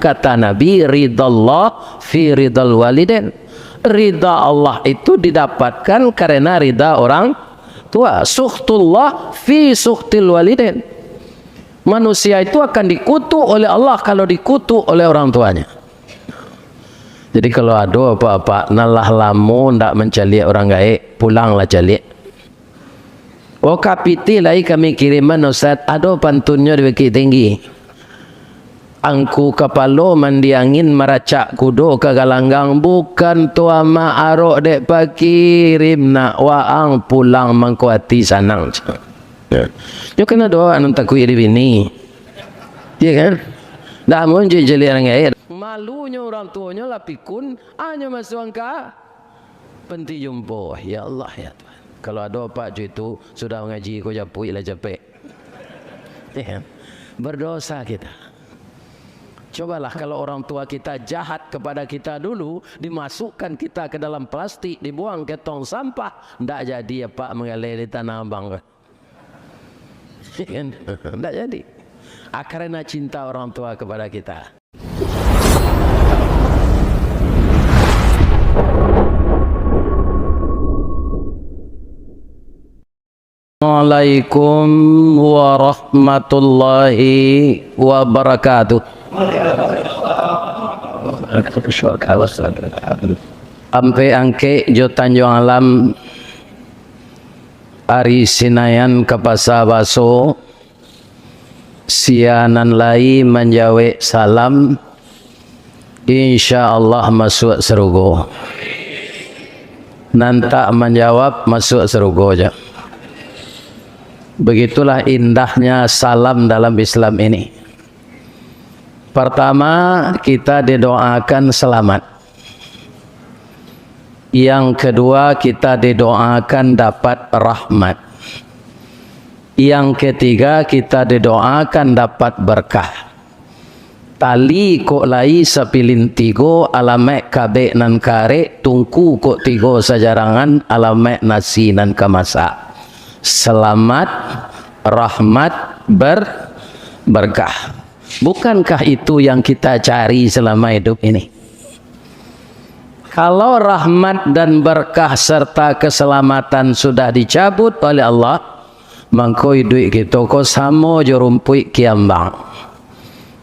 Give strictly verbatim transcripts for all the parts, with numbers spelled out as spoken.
Kata Nabi, "Ridallah fi ridal walidain." Rida Allah itu didapatkan karena rida orang tua. "Sukhtullah fi sukhtil walidain." Manusia itu akan dikutuk oleh Allah kalau dikutuk oleh orang tuanya. Jadi, kalau ado apak-apak nan lah lamo ndak mancaliak urang gaek, pulanglah caliak. "Oh, ka pitih lai kami kiriman, Ustaz, ado pantunnyo di Bukittinggi. Angku kapalo mandi angin, maracak kudo ka galanggang, bukan tu amak arok dek pakirim nak, waang pulang mangko ati sanang." Nyo kan ado awak nan takuik di bini. Iya kan? Dah mun caliak-caliak urang gaek. Malunyo urang tuonyo lah pikun, anyo masuak ka panti jompo. Ya Allah, ya Tuhan. Kalau ado apak cuy tu sudah mangaji ko japuik lah capek. Ya kan? Berdosa kita. Cobalah kalau orang tua kita jahat kepada kita dulu, dimasukkan kita ke dalam plastik, dibuang ke tong sampah, ndak jadi apak manggaleh di Tanah Abang ko. Kan? Ndak jadi. Ah, karena cinta orang tua kepada kita. Assalamualaikum warahmatullahi wabarakatuh. Ampek Angkek jo Tanjuang Alam, ari Sinayan ka Pasa Baso, sia nan lai manjawek salam, insya Allah masuak sarugo. Nan tak manjawab, masuak sarugo ja. Begitulah indahnya salam dalam Islam ini. Pertama, kita didoakan selamat. Yang kedua, kita didoakan dapat rahmat. Yang ketiga, kita didoakan dapat berkah. Tali kok lai sapilin tigo, alamaik kabek nan karek, tungku kok tigo sajarangan, alamaik nasi nan ka masak. Selamat, rahmat, ber-, berkah. Bukankah itu yang kita cari selama hidup ini? Kalau rahmat dan berkah serta keselamatan sudah dicabut oleh Allah, mangko iduik kito ko samo jo rumpuik kiambang.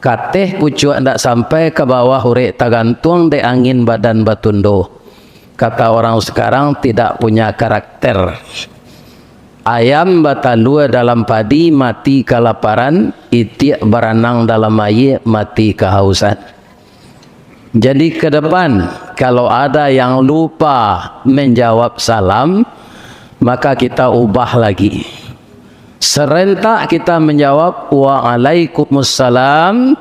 Kateh pucuak ndak sampai, ka bawah urek tagantuang, dek angin badan batundo. Kata orang sekarang, tidak punya karakter. Ayam batalua dalam padi, mati kalaparan, itiak baranang dalam aia, mati kahausan. Jadi, ke depan, kalau ada yang lupa menjawab salam, maka kita ubah lagi. Serentak kita menjawab, "Waalaikumsalam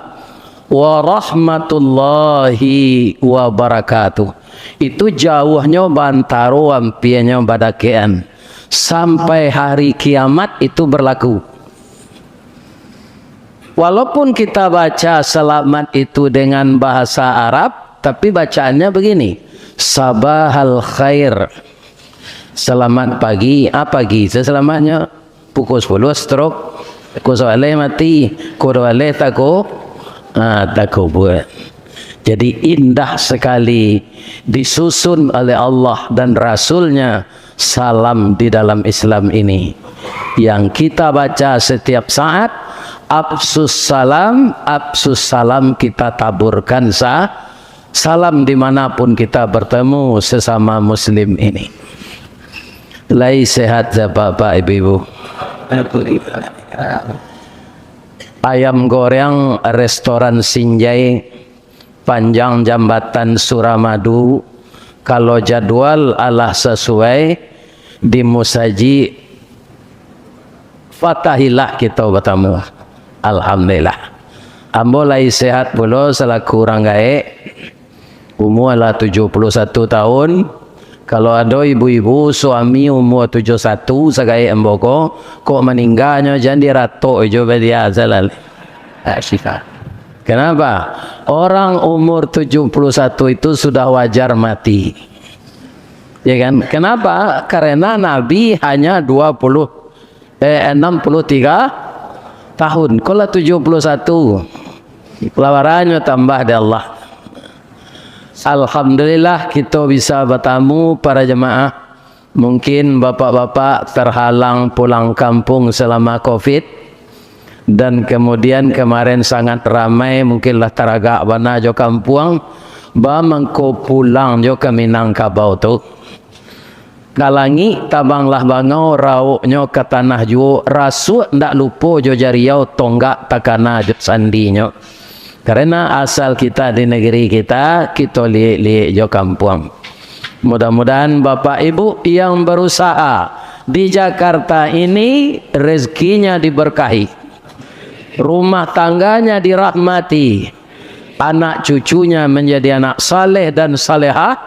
warahmatullahi wabarakatuh." Itu jauhnyo bantaro, ampienyo badakekan. Sampai hari kiamat itu berlaku. Walaupun kita baca selamat itu dengan bahasa Arab, tapi bacaannya begini, "Sabahal khair." Selamat pagi. Ah, pagi se selamatnyo. Pukul sepuluh stroke. Pukul sabaleh mati. Pukul dua baleh tako-, ah, takubua. Jadi, indah sekali disusun oleh Allah dan Rasul-Nya salam di dalam Islam ini, yang kita baca setiap saat, "Afsus salam, afsus salam," kita taburkan sa-, salam di mana pun kita bertemu sesama muslim ini. Lai sehat se, Bapak, Ibu-ibu? Ayam goreng restoran Sinjai, panjang jambatan Suramadu, kalau jadwal alah sasuai, di musajik Fatahillah kito batamu. Alhamdulillah. Ambo lai sehat pulo salaku urang gaek. Umua lah tujuah puluah satu taun. Kalau ado ibu-ibu, suami umua tujuah satu sagaek ambo ko, kok maningganyo, jan diratok jo badia salah. Kenapa? Orang umur tujuah puluah satu itu sudah wajar mati. Ya kan? Kenapa? Karena Nabi hanya dua puluh, eh, enam puluh tiga tahun. Ko lah tujuah puluah satu. Lawarannyo tambah dek Allah. Alhamdulillah, kito bisa batamu para jamaah. Mungkin bapak-bapak terhalang pulang kampung selama covid, dan kemudian kemarin sangat ramai, mungkin lah taragak bana jo kampuang, ba mangko pulang jo ka Minangkabau tu. Ka langik tabanglah bangau, rawoknyo ka tanah juo, rasuak ndak lupo jo jariau, tonggak takana jo sandinyo. Karena asal kita di negeri kita, kito liek-liek jo kampuang. Mudah-mudahan Bapak Ibu yang berusaha di Jakarta ini rezekinya diberkahi, rumah tangganya dirahmati, anak cucunya menjadi anak saleh dan salehah,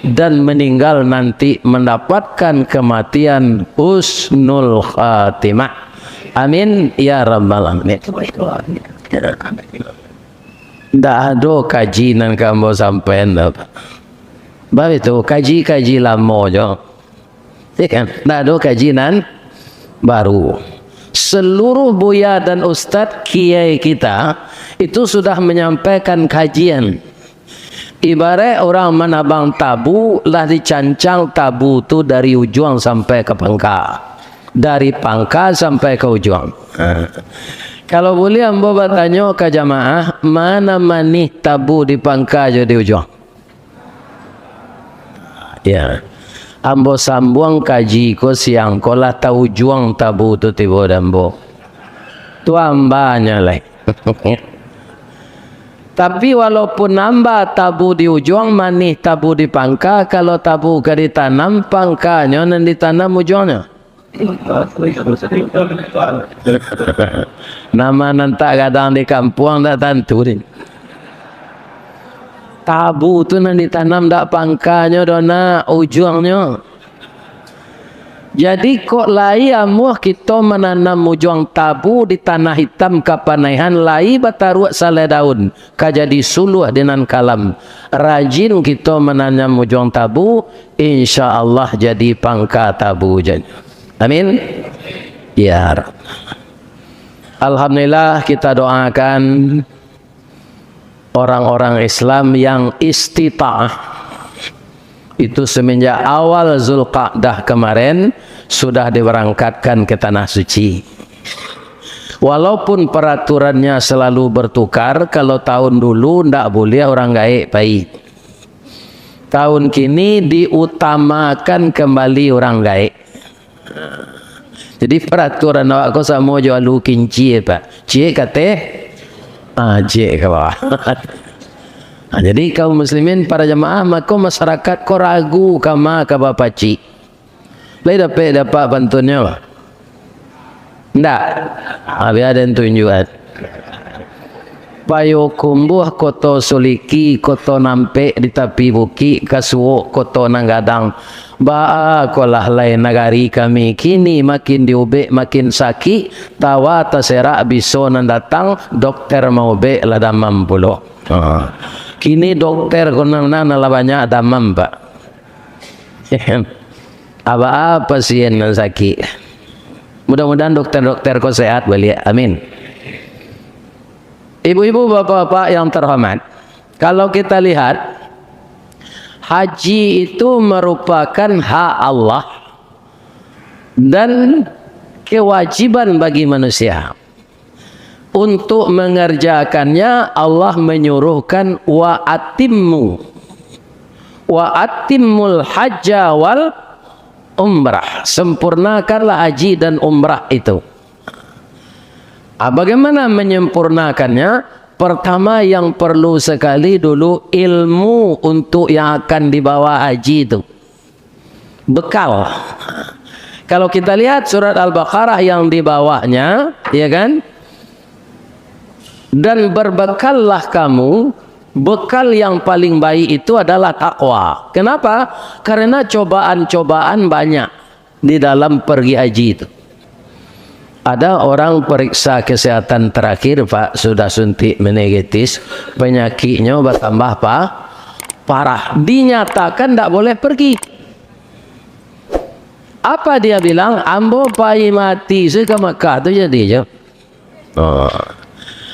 dan meninggal nanti mendapatkan kematian husnul khatimah. Amin ya rabbal alamin. Ndak ado kaji nan ka ambo sampaian doh. Baitu, kaji-kaji lamo jo. Ya kan? Ndak ado kaji nan baru. Seluruh buya dan ustad kiai kita itu sudah menyampaikan kajian. Ibarat orang manabang tabu, lah dicancang tabu tu dari ujuang sampai ka pangka. Dari pangka sampai ka ujuang. Ha. Kalau buliah ambo batanyo ka jamaah, mana manih tabu di pangka jo di ujuang? Ya. Ambo sambuang kaji ko siang ko, lah taujuang tabu tu tibo di ambo. Tu ambanyo lai. Tapi walaupun amba tabu di ujuang, manih tabu di pangka, kalau tabu ka ditanam, pangkanyo nan ditanam ujuangnyo. Nama nan tak gadang di kampuang, tak tantu ni. Tabu tu nan ditanam dak pangkanyo doh, nak, ujuangnyo. Jadi, kok lai amuah kito mananam ujuang tabu di tanah itam kapanaihan, lai bataruak salai daun, ka jadi suluah di nan kalam. Rajin kito mananam ujuang tabu, insya Allah jadi pangka tabu jan. Amin. Ya Rabb. Alhamdulillah, kita doakan orang-orang Islam yang istita'ah itu semenjak awal Zulqa'dah kemarin sudah diberangkatkan ke Tanah Suci. Walaupun peraturannya selalu bertukar, kalau tahun dulu ndak boleh orang gaek pai. Tahun kini diutamakan kembali orang gaek. Jadi, peraturan awak ko samo jo alu kincia, Pak. Ciek kateh, ah, ciek ka bawah. Ah, jadi, kaum muslimin, para jamaah, mako masyarakat ko ragu kama ka bapacik. Lai dapek, dapat pantunnyo, Pak? Ndak. Ah, bia den tunjuakan. Payokumbuah, Koto Suliki, Koto Nampek di tapi bukik, Kasuok, Koto Nan Gadang. Baa ko lah lai nagari kami, kini makin diubek makin sakik, tawa taserak biso nan datang, dokter maubek lah damam pulo. Ha. Kini dokter ko nan, nan lah banyak damam, Pak. Aba pasien nan sakik. Mudah-mudahan dokter-dokter ko sehat baliak. Amin. Ibu-ibu, bapak-bapak yang terhormat, kalau kita lihat, haji itu merupakan hak Allah dan kewajiban bagi manusia. Untuk mengerjakannya, Allah menyuruhkan, "Wa atimmu, wa atimmul hajja wal umrah." Sempurnakanlah haji dan umrah itu. Ah, bagaimana menyempurnakannya? Pertama, yang perlu sekali dulu ilmu untuk yang akan dibawa haji itu. Bekal. Kalau kita lihat surat Al-Baqarah yang di bawahnya, ya kan? Dan berbekallah kamu, bekal yang paling baik itu adalah takwa. Kenapa? Karena cobaan-cobaan banyak di dalam pergi haji itu. Ada orang periksa kesehatan terakhir, Pak, sudah suntik meningitis, penyakitnya bertambah pa-, parah. Dinyatakan ndak boleh pergi. Apa dia bilang? "Ambo pai mati se ka Makkah tu jadinyo." Oh.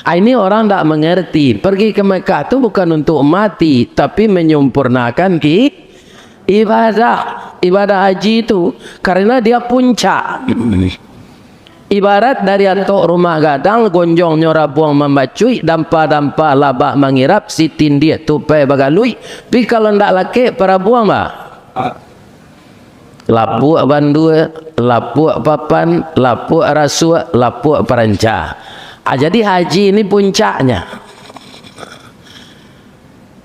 Ah, ini orang ndak mengerti. Pergi ke Mekah tu bukan untuk mati, tapi menyempurnakan i-, ibadah. Ibadah haji tu, karena dia puncak. Ibarat dari atok rumah gadang, gonjongnyo rabuang mambacuik, dampa-dampa labak mangirap, sitindiah tupai bagaluik. Pi kalau ndak lakek parabuang, bah. Lapuak bandua, lapuak papan, lapuak rasuak, lapuak paranca. Ah, jadi haji ini puncaknya.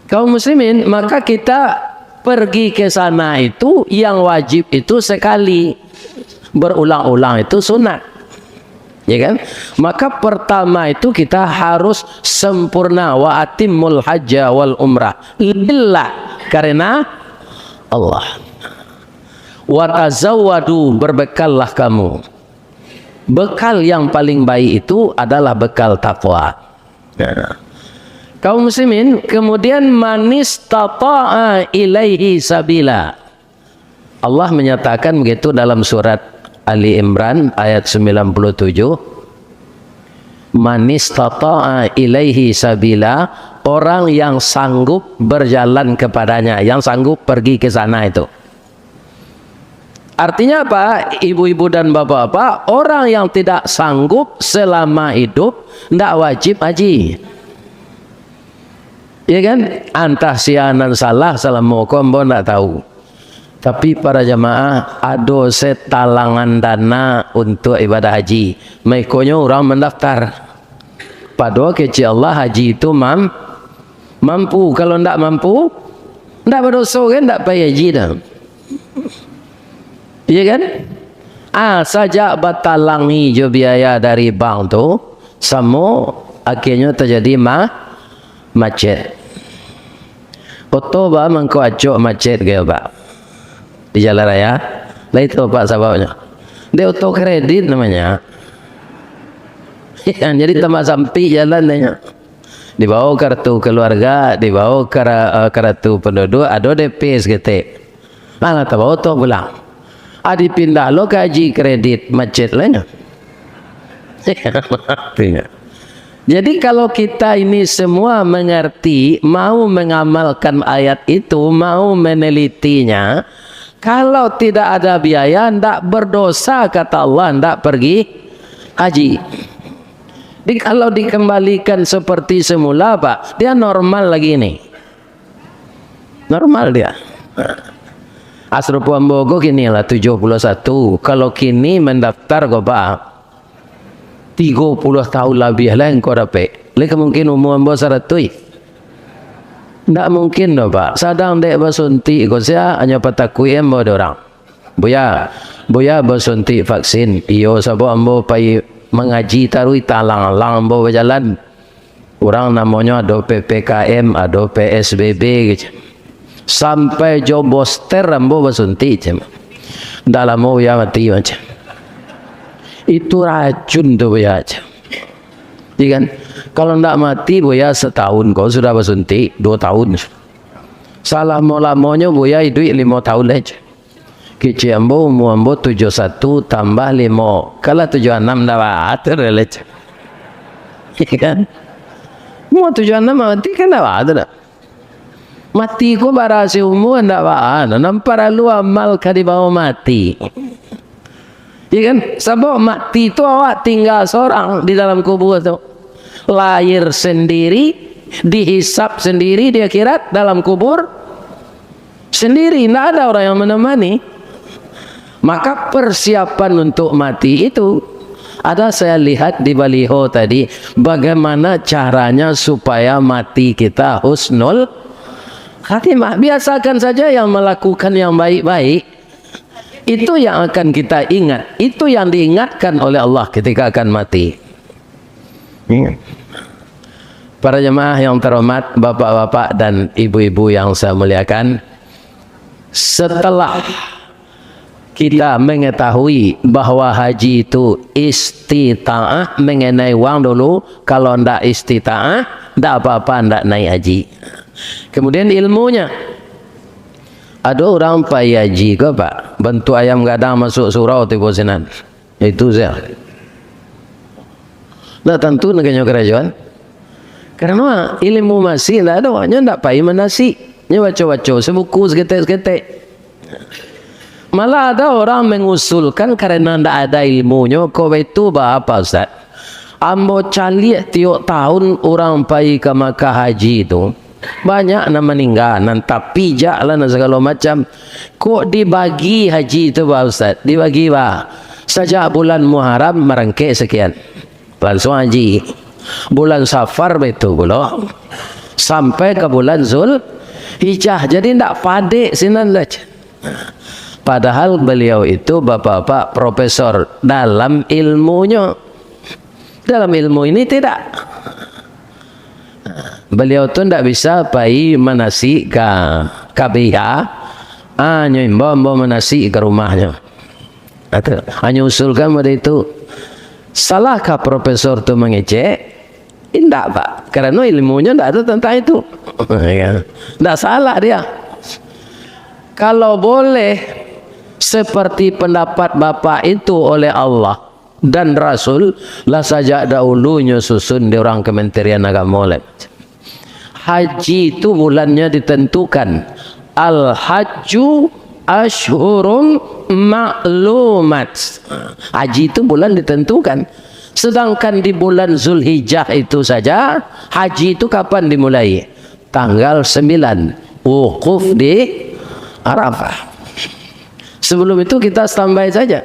Kaum muslimin, maka kita pergi ke sana itu yang wajib itu sekali. Berulang-ulang itu sunat. Ya kan? Maka pertama itu kita harus sempurna, wa atimmul hajja wal umrah lillah, karena Allah. Wa tazawwadu, berbekallah kamu. Bekal yang paling baik itu adalah bekal takwa. Ya. Kaum muslimin, kemudian, manistata'a ilaihi sabila. Allah menyatakan begitu dalam surat Ali Imran ayat sembilan puluh tujuh, "Manistata'a ilaihi sabila," orang yang sanggup berjalan kepadanya, yang sanggup pergi ke sana itu. Artinya apa? Ibu-ibu dan bapak-bapak, orang yang tidak sanggup selama hidup, ndak wajib haji. Ya kan? Antah sia nan salah, salamo ko ambo ndak tahu. Tapi para jamaah, ado se talangan dana untuak ibadah haji. Maikonyo urang mandaftar. Padahal kecek Allah, haji itu mam-, mampu. Kalau ndak mampu, ndak badoso kan, ndak pai haji dah. Iya kan? Ah, sajak batalangi jo biaya dari bank tu, samo akhirnyo tajadi ma-, macet. Oto ba mangko acok macet gaya, Pak. Di jalan raya. Lah itu, Pak, sababnyo. Dek oto kredit namanya. Jadi tambah sampik jalan nyo. Dibawa kartu keluarga, dibawa kara-, eh, kartu penduduk, ado D P saketek. Malah tabawa oto pulang. Ah, dipindah lo ka haji kredit, macet lah nyo. Artinya. Jadi, kalau kita ini semua mengerti, mau mengamalkan ayat itu, mau menelitinya, kalau tidak ada biaya, ndak berdosa, kata Allah, ndak pergi haji. Jadi, kalau dikembalikan seperti semula, Pak, dia normal lagi nih. Normal dia. Asrupo ambo ko kini lah tujuh puluh satu. Kalau kini mendaftar ko, Pak, tigo puluh tahun labiah lah engkau dapek. Lai ka mungkin umua ambo saratuih? Ndak mungkin doh, Pak. Sadang dek basuntik ko sia, hanyo patakuik ambo dek urang. Buya, Buya basuntik vaksin. Iyo, sabab ambo pai mangaji taruih, talang-alang ambo bajalan. Urang namonyo ado P P K M, ado P S B B gitu. Sampai jo booster ambo basuntik, cem. Ndak lamo Buya mati, macam. Itu racun tu, Buya, cem. Iya kan? Kalau ndak mati, Buya setahun ko sudah basuntik, dua tahun. Salamo-lamonyo Buya iduik limo tahun aja. Kecek ambo, umua ambo tujuh satu tambah limo, kalah tujuh anam, ndak baa tu doh, Lec. Iya kan? Umua tujuh anam mati kan ndak baa tu doh. Mati ko barasi umua ndak baa, nan paralu amal ka dibawa mati. Iya kan? Sabab mati tu awak tinggal sorang di dalam kubua tu. Lahir sendiri, dihisab sendiri di akhirat, dalam kubur sendiri, ndak ada orang yang menemani. Maka persiapan untuk mati itu, ada saya lihat di baliho tadi, bagaimana caranya supaya mati kita husnul khatimah. Biasakan saja yang melakukan yang baik-baik. Itu yang akan kita ingat. Itu yang diingatkan oleh Allah ketika akan mati. Ingat. Para jemaah yang terhormat, bapak-bapak dan ibu-ibu yang saya muliakan, setelah kita mengetahui bahwa haji itu istitaah mengenai wang dulu, kalau ndak istitaah, ndak apa-apa, ndak naik haji. Kemudian ilmunya, ado urang pai haji ko, Pak, bantuak ayam gadang masuk surau tibo sinan. Itu saja. Ndak tantu naganyo karajoan. Karano ilmu masih ndak ado, nyo ndak pai manasik. Nyo baco-baco sabuku saketek-saketek. Malah ado urang mangusulkan, karano ndak ado ilmunyo, kok baitu baa, Pak Ustaz? Ambo caliak tiok tahun urang pai ka Makkah haji tu, banyak nan maningga, nan tapijak lah, nan sagalo macam. Kok dibagi haji tu, Pak Ustaz? Dibagi, Pak. Sajak bulan Muharram marangkek sakian. Lansuang haji. Bulan Safar baitu pulo. Sampai ka bulan Zulhijjah. Jadi ndak padek sinan lah. Padahal beliau itu bapak-bapak profesor dalam ilmunyo. Dalam ilmu ini tidak. Beliau tu ndak bisa pai manasik ka K B H. Ah, nyo imbau ambo manasik ka rumahnyo. Kata, hanyo usulkan pado itu. Salahkah profesor tu mangecek? Indak, Pak. Karano ilmunyo ndak ado tantang itu. Ya. Ndak salah dia. Kalau boleh seperti pendapat Bapak itu oleh Allah dan Rasul, lah sajak dahulunyo susun di urang Kementerian Agamo, leh. Haji tu bulannyo ditentukan. Al-hajju asyhurum ma'lumat. Haji tu bulan ditentukan. Sedangkan di bulan Zulhijjah itu saja, haji itu kapan dimulai? Tanggal sembilan, wukuf di Arafah. Sebelum itu kita standby saja.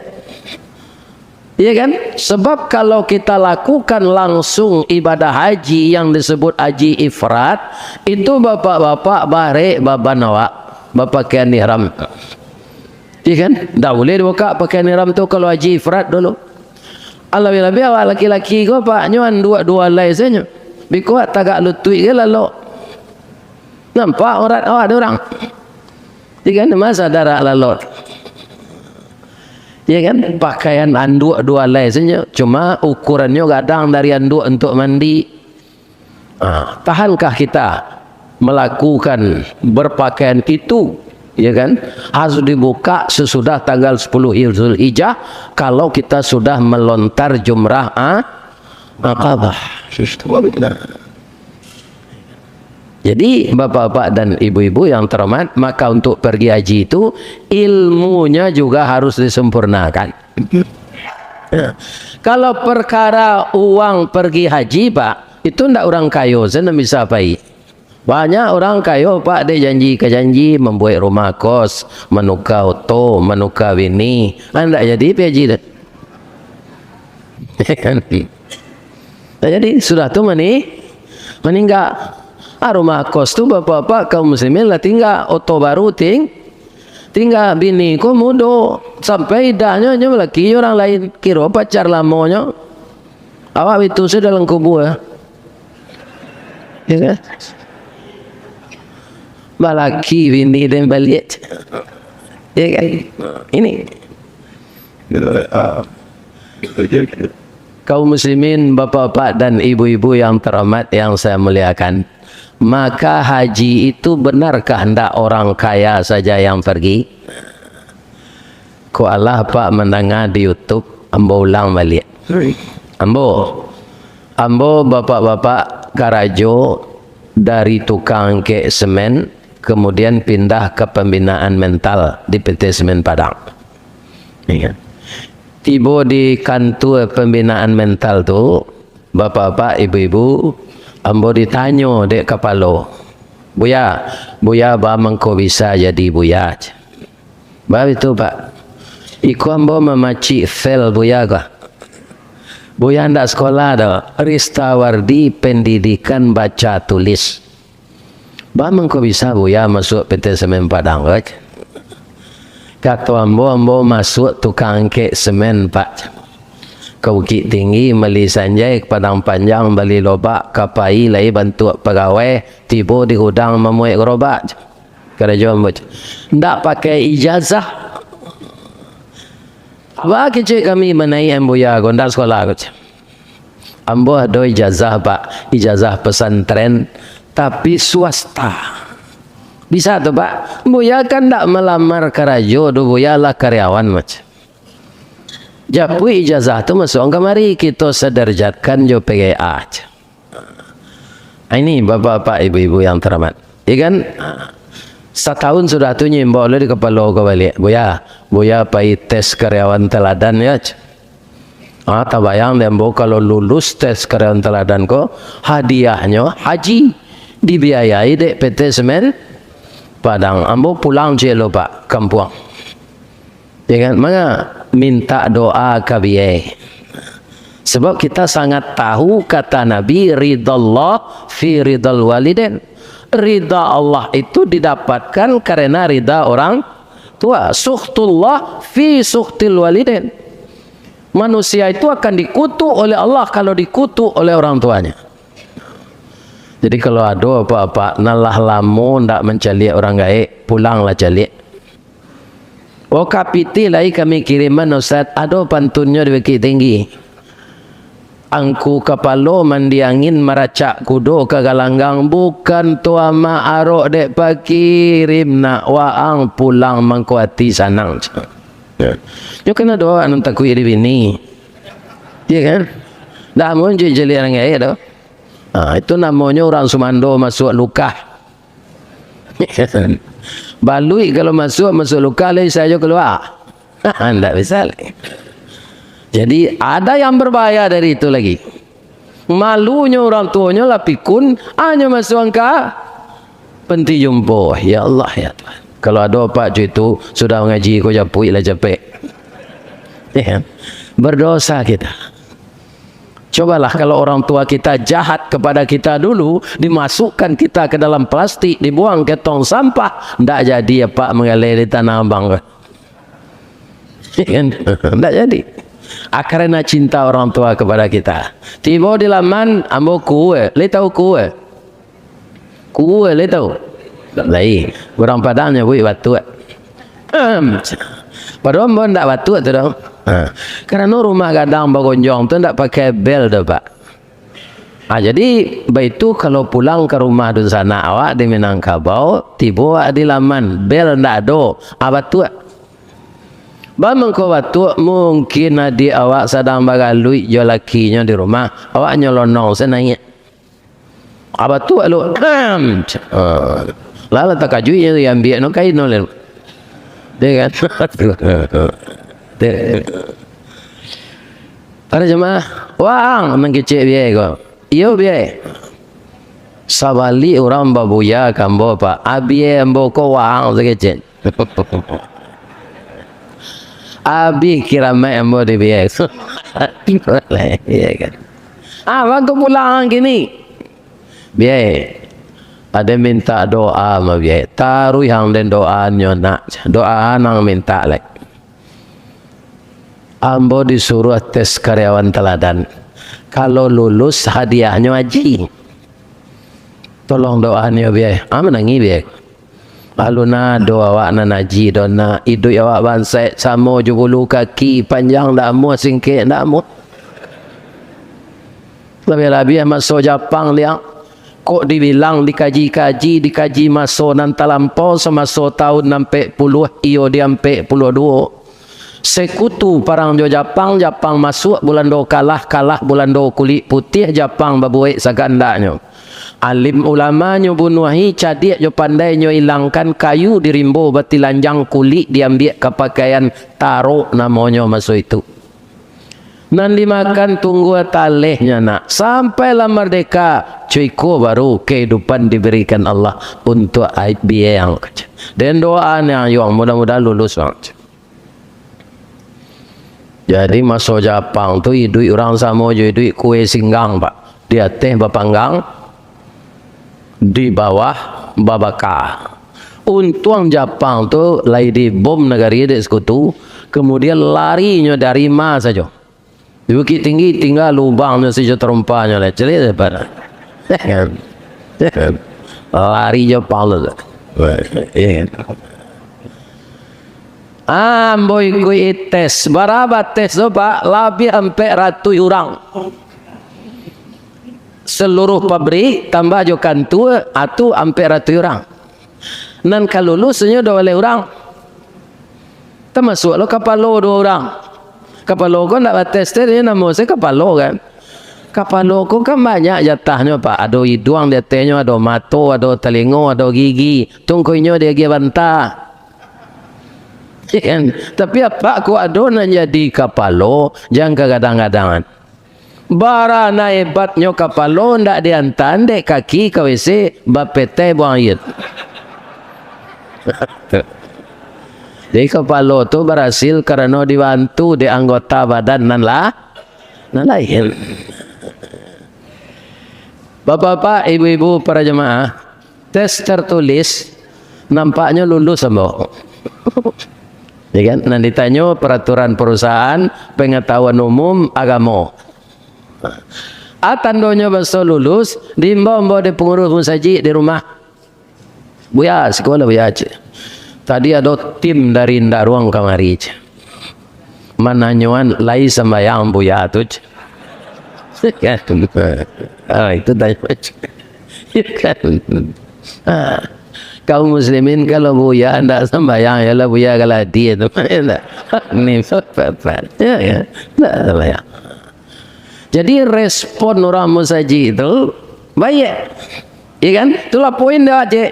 Iya kan? Sebab kalau kita lakukan langsung ibadah haji yang disebut haji ifrad, itu bapak-bapak barek baban awak, bapakaian ihram. Iya kan? Ndak buliah dibuka pakaian ihram tu kalau haji ifrad dulu. Alabiah-labiah awak laki-laki ko, Pak, nyo anduak duo alai sajo. Bikuak tagak lutuik ge lalok. Nampak aurat awak dek urang. Iya kan? Masa darak lalok. Ya kan? Pakaian anduak duo alai sajo. Cuma ukurannyo gadang dari anduak untuak mandi. Ah, tahankah kita melakukan berpakaian itu? Ya kan? Harus dibuka sesudah tanggal sepuluh Zulhijjah kalau kita sudah melontar jumrah, ah, Aqabah. Jadi, bapak-bapak dan ibu-ibu yang terhormat, maka untuk pergi haji itu, ilmunya juga harus disempurnakan. Ya. Kalau perkara uang pergi haji, Pak, itu ndak urang kayo sajo nan bisa pai. Banyak urang kayo, Pak, dek janji ka janji, mambuek rumah kos, manuka oto, manuka bini. Ah, ndak jadi pai haji tu. Nah, jadi, sudah tu mani-, maningga. Ah, rumah kos tu bapak-bapak kaum muslimin lah tingga, oto baru ting-, tingga, bini ko mudo, sampai idahnyo nyo malaki jo urang lain, kiro pacar lamonyo. Awak itu sudah dalam kubua. Ya kan? Malaki bini den baliak. Ya kan? Ini. Kaum muslimin, bapak-bapak dan ibu-ibu yang terhormat yang saya muliakan, maka haji itu benarkah ndak orang kaya saja yang pergi? Kok alah Pak mandanga di YouTube, ambo ulang baliak. Ambo, ambo bapak-bapak karajo dari tukang angkek semen, kemudian pindah ke pembinaan mental di P T Semen Padang. Iya. Tibo di kantua pembinaan mental tu, bapak-bapak, ibu-ibu, ambo ditanyo dek kapalo, "Buya, Buya baa mangko bisa jadi Buya?" Baitu, Pak. Iko ambo mamacik file Buya ko. Buya ndak sekolah doh. Ristawardi Pendidikan Baca Tulis. Baa mangko bisa Buya masuak P T Semen Padang ko? Kato ambo, ambo masuak tukang angkek semen, Pak. Ka Bukittinggi mali sanjai, ka Padang Panjang bali lobak, ka pai lai bantuak pagawai, tibo di gudang mamuek garobak. Karajo ambo tu. Ndak pakai ijazah. Baa kecek kami manaiak Buya ko, ndak sekolah ko. Ambo ado ijazah, Pak. Ijazah pesantren, tapi swasta. Bisa tu, Pak. Buya kan ndak malamar karajo tu, Buya lah karyawan macam. Japuik ijazah tu masuak kamari, kito sederajatkan jo P G A. Ini bapak-bapak, ibu-ibu yang terhormat. Iya kan? Satahun sudah tu nyo imbau lo di kapalo ko baliak. "Buya, Buya pai tes karyawan teladan ya." Ah, tabayang dek ambo kalau lulus tes karyawan teladan ko, hadiahnyo haji, dibiayai dek P T Semen Padang. Ambo pulang ciek lo, Pak, kampuang. Ya kan? Manga minta doa ka biai. Sebab kita sangat tahu kata Nabi, "Ridallah fi ridal walidain." Rida Allah itu didapatkan karena rida orang tua. "Sukhtullah fi sukhtil walidain." Manusia itu akan dikutuk oleh Allah kalau dikutuk oleh orang tuanya. Jadi, kalau ado apak-apak nan lah lamo ndak mancaliak urang gaek, pulanglah caliak. "Oh, ka pitih lai kami kiriman, Ustaz, ado pantunnyo di Bukittinggi. Angku kapalo mandi angin, maracak kudo ka galanggang, bukan tu amak arok dek pakirim nak, waang pulang mangko ati sanang." Nyo kan ado awak nan takuik di bini. Iya kan? Ndak amuah caliak-caliak urang gaek tu. Ha, itu namonyo urang sumando masuak lukah. Baluik kalau masuak, masuak lukah, lai sajo kalua. Ndak bisa lai. Jadi, ada yang berbahaya dari itu lagi. Malunyo urang tuonyo lah pikun, hanyo masuak ka panti jompo. Ya Allah, ya Tuhan. Kalau ado apak cucu itu sudah mangaji ko, japuiklah capek. Ya kan? Berdosa kita. Cobalah kalau orang tua kita jahat kepada kita dulu, dimasukkan kita ke dalam plastik, dibuang ke tong sampah, ndak jadi apak manggaleh di Tanah Abang. Kan? Ndak jadi. Ah, karena cinta orang tua kepada kita. Tibo di laman, ambo kue. Lai tahu kue? Kue lai tahu? Lai. Urang Padang nyabuik batuak. Ahem. Padahal ambo ndak batuak tu doh. Ha. Karano rumah gadang bagonjong tu ndak pakai bel doh, Pak. Ha, jadi, baitu kalau pulang ka rumah dunsanak awak di Minangkabau, tibo awak di laman, bel ndak ado, ha, batuak. Baa mangko batuak, mungkin adiak awak sadang bagaluik jo lakinyo di rumah, awak nyolonong se naiak. Ha, batuak lu. Ahem. Ha. Lah, lah takajuik nyo, diambiak no kain no, leh. Dia kan? Para jamaah, waang nan kecek biai ko. Iyo, biai. Sabalik urang babuya ka ambo, Pak. Abiai ambo ko waang sakecek. Abih kiramaik ambo di biai. Iya kan? Ah, bangko pulang kini. Biai. Ado minta doa ma biai. Taruih ang den doanyo nak. Doa nang minta lai. Ambo disuruah tes karyawan teladan. Kalau lulus, hadiahnyo haji. Tolong doanyo biai. Ah, manangih biai. Alun ado awak nan haji doh nak, iduik awak bansaik samo jo bulu kaki, panjang ndak amuah, singkek ndak amuah. Labiah-labiah maso Japang liak, kok dibilang dikaji-kaji, dikaji maso nan talampau, samaso taun ampek puluah, iyo di ampek puluah duo. Sekutu parang jo Japang, Japang masuak, Bulando kalah, kalah Bulando kulik putiah, Japang babuek sakandaknyo. Alim ulamanyo bunuahi, cadiak jo pandainyo ilangkan, kayu di rimbo batilanjang, kulik diambiak ka pakaian, tarok namonyo maso itu. Nan dimakan tunggua talehnyo nak, sampailah mardeka, cuiko baru kehidupan diberikan Allah untuak biai ang. Den doa ni ang yuang, mudah-mudahan lulus ang. Jadi, maso Japang tu, iduik urang samo jo iduik kue singgang, Pak. Di ateh bapanggang, di bawah babaka. Untuang Japang tu lai dibom nagari dek Sekutu, kemudian larinyo dari ma sajo. Di Bukittinggi tingga lubangnyo sajo tarompanyo lai. Caliak daripada. Lari Japang tu. Iya kan? Ah, ambo ikuik tes. Bara tes tu, Pak? Labiah ampek ratuih urang. Seluruh pabrik, tambah jo kantua, atu ampek ratuih urang. Nan ka lulus, inyo duo baleh urang. Tamasuak lo kapalo duo urang. Kapalo ko ndak bates teh, namo se kapalo kan. Kapalo ko kan banyak jatahnyo, Pak. Ado iduang di atehnyo, ado mato, ado talingo, ado gigi. Tungkuinyo diagiah banta. Kan? Tapi apak ko ado nan jadi kapalo, jan kagadang-gadangan. Bara nan hebatnyo kapalo, ndak diantaan dek kaki ka W C, bapeteh buang aia. Jadi kapalo tu barasil karano dibantu dek anggota badan nan lah, nan lain. Bapak-bapak, ibu-ibu, para jemaah, tes tertulis nampaknyo lulus ambo. Ya kan? Nan ditanyo peraturan perusahaan, pengetahuan umum, agamo. Ah, tandonyo baso lulus, diimbau ambo dek pengurus musajik di rumah. "Buya, siko lah, Buya," cek. "Tadi ado tim dari Ndaruang kamari," cek. "Mananyoan lai sambayang Buya tu," cek. Kan? Ah, itu tanyo, cek. Kan? Ah, kaum muslimin, kalau Buya ndak sambayang, yalah Buya kalah dia tu. Ndak. Ni, ya, ya. Ndak sambayang. Jadi, respon urang musajik tu baiak. Iya kan? Itulah poin dia, Cik.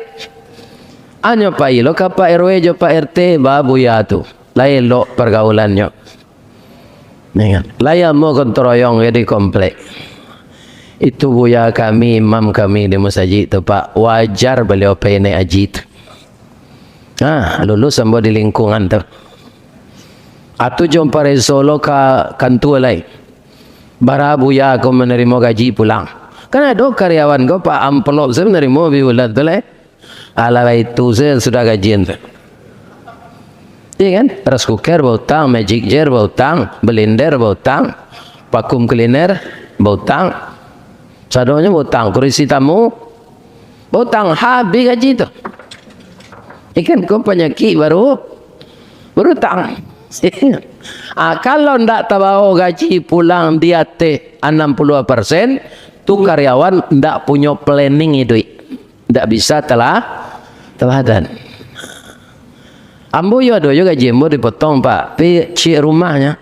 Anyo pai lo ka Pak R W jo Pak R T, ba Buya tu. Lai elok pergaulannyo. Iya kan? Lai amo gotong royong di komplek. "Itu Buya kami, imam kami di musajik tu, Pak. Wajar baliau pai naik haji tu." Ha, lulus ambo di lingkungan tu. Atu jo pareso lo ka kantua lai. Bara Buya ko manarimo gaji pulang. Kan ado karyawan ko, Pak, amplop se manarimo bi bulan tu lai. Alah, itu se sudah gajian tu. Iya kan? Rice cooker bautang, Magic Jar bautang, blender bautang, vacuum cleaner bautang. Sadonyo bautang, kurisi tamu bautang, habis gaji tu. Ikan ko panyakik baru, barutang. Ah, kalau ndak tabao gaji pulang di ateh anam puluah persen, tu karyawan ndak punyo planning iduik. Ndak bisa tela-, teladan. Ambo yo ado yo gaji ambo dipotong, Pak. Tapi ciek rumahnyo.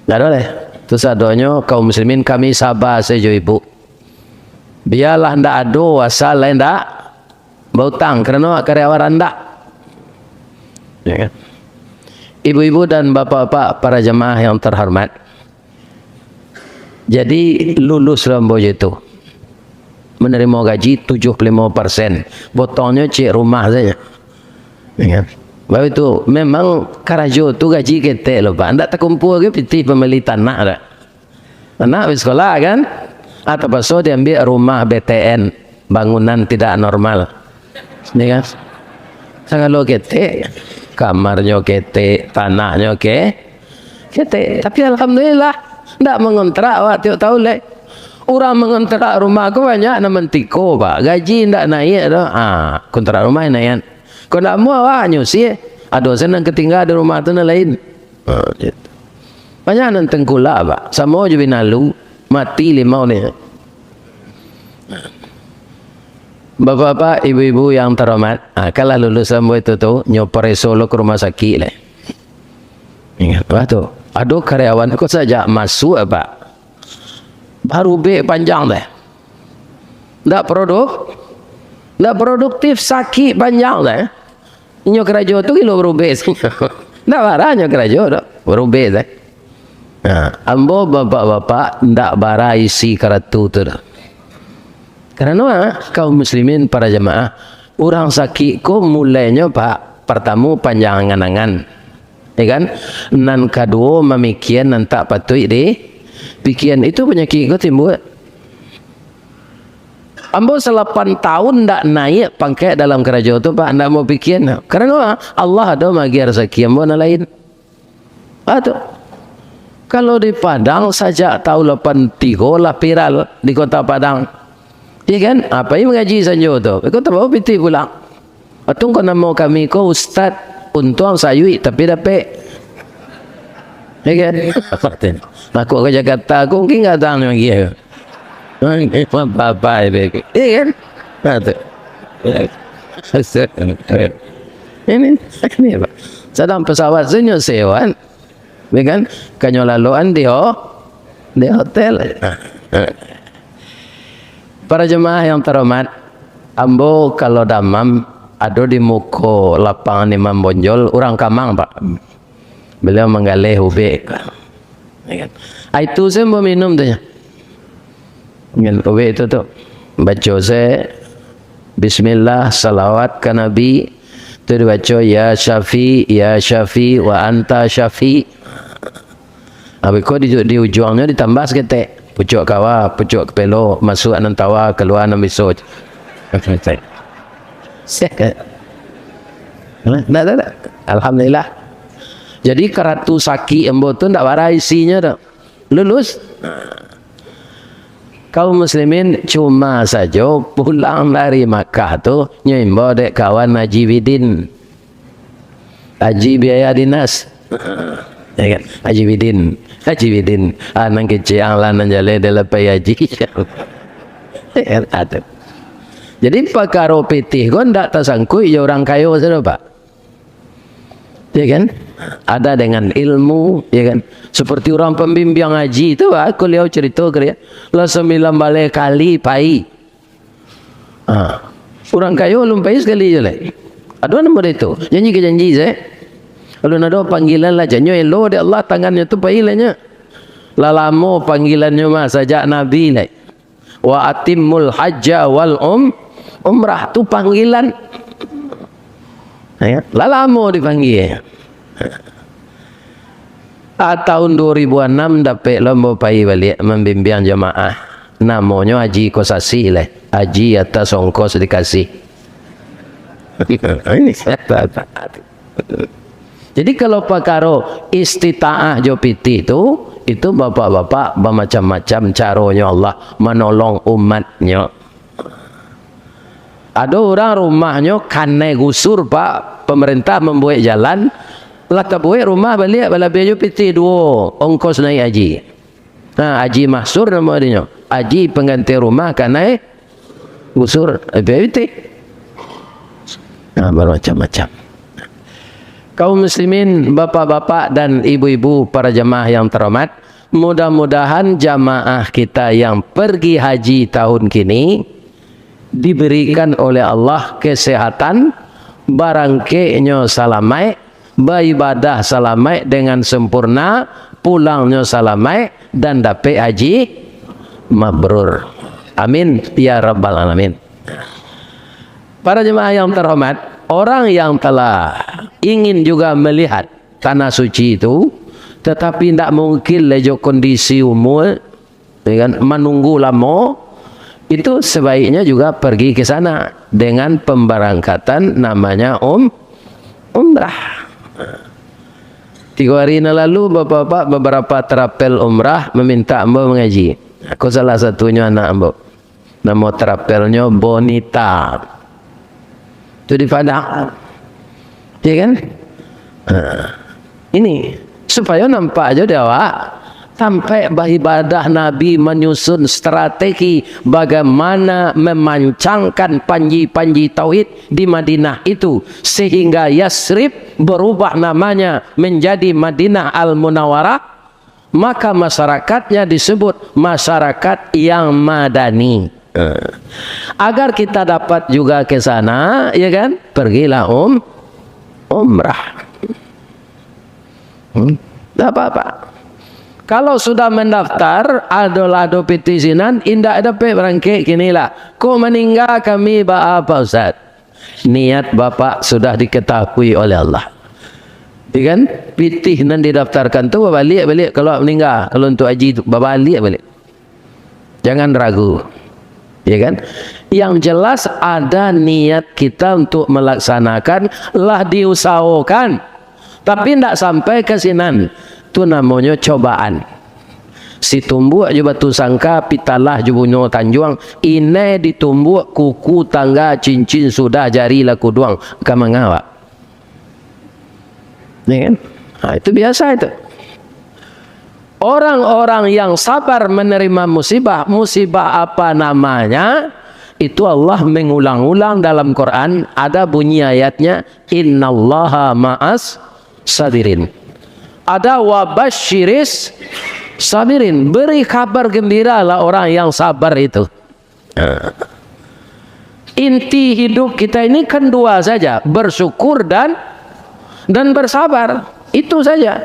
Ndak ado lai. Tu sadonyo kaum muslimin, kami saba sajo, Ibu. Bialah ndak ado, asal lai ndak bautang, karano karyawan randah. Ya kan? Ibu-ibu dan bapak-bapak, para jamaah yang terhormat, jadi lulus lo ambo jo itu. Manarimo gaji tujuh puluh limo persen. Botongnyo ciek rumah sajo. Ya kan? Baru itu, memang karajo tu gaji ketek lo, Pak. Ndak takumpua ge pitih pambali tanah dah. Anak bi sekolah kan? Ah, tapaso diambiak rumah B T N, bangunan tidak normal. Ya kan? Sagalo ketek, kamarnyo ketek, tanahnyo ke-, ketek. Tapi alhamdulillah, ndak mangontrak awak tiok taun lai. Urang mangontrak rumah ko banyak nan mantiko, Pak. Gaji ndak naiak doh. Ah, kontrak rumah naiak. Kok ndak amuah awak nyusi, ado se nan katingga di rumah tu nan lain. Ha, gitu. Banyak nan tengkulak, Pak. Samo jo binalu, mati limau ni. Bapak-bapak, ibu-ibu yang terhormat, ha, kalah lulus ambo itu tu, nyo pareso lo ka rumah sakik lai. Ingat, wah tu, ado karyawan ko sajak masuk, Pak, barubek panjang deh. Ndak produk-, ndak produktif, sakik panjang deh. Inyo karajo tu gilo barubek. Ndak bara inyo karajo tu, barubek deh. Nah, ambo bapak-bapak ndak bara isi karatu tu doh. Karano, ah, kaum muslimin, para jamaah, urang sakik ko mulainyo, Pak, partamo panjang angan-angan. Ya kan? Nan kaduo, mamikian nan tak patuik dipikian. Itu panyakik ko timbua. Ambo salapan taun ndak naiak pangkek dalam karajo tu, Pak, ndak ambo pikian. Karano, ah, Allah ado maagiah rasaki ambo nan lain. Ah, tu. Kalau di Padang, sajak taun lapan tigo lah viral di Kota Padang. Iya kan? Apai mangaji sanjo tu? Iko tabao pitih pulang. Atung ko namo kami ko Ustaz Untuang Sayuik, tapi dapek. Iya kan? Aku ka Jakarta, aku mungkin nggak tahu lagi. Apa-apa itu. Iya kan? Nah, tu. Ini, ini apa? Sadang pesawat tu nyo sewa, ya kan? Kanyo laloan di ho-, Di hotel. Para jemaah yang terhormat, ambo kalau damam, ado di muko lapangan Imam Bonjol, urang Kamang, Pak. Beliau manggaleh ubek. Ya kan? Ah, itu sajo ambo minum tu, ya. Kan, ubek itu tu. Baco sajo, bismillah, salawat ka Nabi. Tu dibaco, "Ya Syafi, ya Syafi, wa anta Syafi." Habis ko di, di ujuangnyo ditambah saketek. Pucuak kawa, pucuak kapelo, masuak nan tawa, kalua nan biso. Ndak, ndak, ndak. Alhamdulillah. Jadi, karatu sakik ambo tu ndak bara isinyo tu. Lulus. Kaum muslimin, cuma sajo pulang dari Makkah tu, nyo imbau dek kawan Haji Bidin. Haji biaya dinas. Ya kan? Haji Bidin. Haji Bidin. Ah, nan kecek ang lah nan jaleh dek lah pai haji. Ya kan? Ado. Jadi, pakaro pitih ko ndak tasangkuik jo urang kayo sajo, Pak. Ya kan? Ada dengan ilmu, ya kan? Seperti urang pambimbiang haji tu, Pak, kuliah cerita ka dia. Lah sambilan baleh kali pai. Ha. Urang kayo alun pai sakali juo lai. Ado nan model itu. Janji ka janji sajo. Alun ado panggilan lah, janyo elo dek Allah tangannyo tu pai lah nyo. Lah lamo panggilannyo mah sajak Nabi lai. "Wa atimmul hajja wal um-, umrah." Tu panggilan. Ya, lah lamo dipanggia. Ah, tahun dua ribu anam dapek lo ambo pai baliak mambimbiang jamaah. Namonyo Haji Kosasih lai. Haji atas ongkos dikasih. Ini. Jadi, kalau pakaro istitaah jo pitih tu, itu bapak-bapak bamacam-macam caronyo Allah manolong umatnyo. Ado urang rumahnyo kanai gusur, Pak, pamarintah mambuek jalan, lah tabuek rumah baliak balabiah jo pitih duo ongkos naiak haji. Nah, Haji Mahsur namo dinyo. Haji pangganti rumah kanai gusur, labiah pitih. Nah, bamacam-macam. Kaum muslimin, bapak-bapak dan ibu-ibu, para jamaah yang terhormat, mudah-mudahan jamaah kita yang pergi haji tahun kini diberikan oleh Allah kesehatan, barangkeknyo salamaik, baibadah salamaik dengan sempurna, pulangnyo salamaik, dan dapek haji mabrur. Amin, ya rabbal alamin. Para jemaah yang terhormat, orang yang telah ingin juga melihat tanah suci itu, tetapi ndak mungkin lai jo kondisi umur, ya kan, manunggu lamo, itu sebaiknya juga pergi ke sana dengan pemberangkatan namanya um-, umrah. Tigo hari nan lalu, bapak-bapak, beberapa travel umrah meminta ambo mangaji. Ko salah satunyo anak ambo. Namo travelnyo Bonita. Tu di Padang. Ya kan? Ha. Ini, supayo nampak jo di awak, tampek baibadah Nabi manyusun strategi bagaimana memancangkan panji-panji tauhid di Madinah itu, sehingga Yasrib berubah namanya menjadi Madinah Al-Munawarah, maka masyarakatnya disebut masyarakat yang madani. Eh. Agar kita dapat juga ke sana, ya kan? Pergilah um-, umrah. Hmm? Tak apa-apa. Kalau sudah mendaftar, adolah ado pitih sinan, indak dapek barangkek kini lah. Kok maningga kami, baa, Pak Ustaz? Niat Bapak sudah diketahui oleh Allah. Ya kan? Pitih nan didaftarkan tu babaliak baliak, kalau maningga, kalau untuk haji tu, babaliak baliak. Jangan ragu. Ya kan? Yang jelas, ada niat kita untuk melaksanakan, lah diusahokan. Tapi ndak sampai ka sinan. Tu namonyo cobaan. Situmbuak jo batu sangka, pitalah jo bunyo tanjuang, inai ditumbuak kuku tangga, cincin sudah, jari lah kuduang, ka manga awak. Ya kan? Nah, itu biasa itu. Orang-orang yang sabar menerima musibah, musibah apa namanya, itu Allah mengulang-ulang dalam Quran, ada bunyi ayatnya, "Innallaha ma'as sabirin." Ada, "Wa basyiris Sabirin, beri kabar gembiralah orang yang sabar itu. Inti hidup kita ini kan dua saja, bersyukur dan dan bersabar. Itu saja.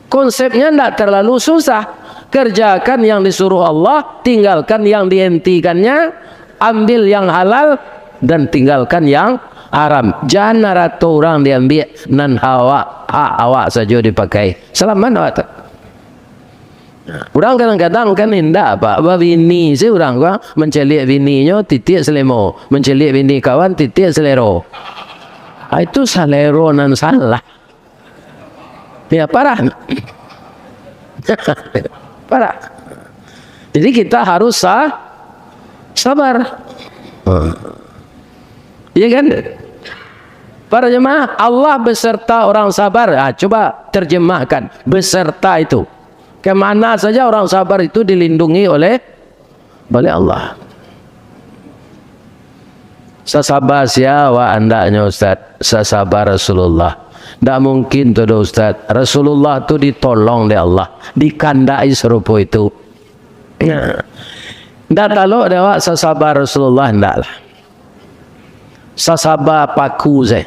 Konsepnya ndak terlalu susah. Kerjakan yang disuruh Allah, tinggalkan yang dihentikannya, ambil yang halal, dan tinggalkan yang haram. Jan arato urang diambiak, nan hawa, hak awak sajo dipakai. Salamat awak tu. Urang kadang-kadang kan indak, Pak. Babini se urang ko, mancaliak bininyo, titiak salemo. Mancaliak bini kawan, titiak salero. Ah, itu salero nan salah. Ya, parah. Parah. Jadi kita harus sa-, sabar. Iya kan? Para jemaah, Allah beserta orang sabar. Ah, coba terjemahkan beserta itu. Kemana saja orang sabar itu dilindungi oleh, oleh Allah. Sasaba sia awak andaknyo, Ustaz? Sasaba Rasulullah. Ndak mungkin tu doh, Ustaz. Rasulullah tu ditolong dek Allah, dikandaki sarupo itu. Ndak talok dek awak sasaba Rasulullah, ndak lah. Sasaba paku se.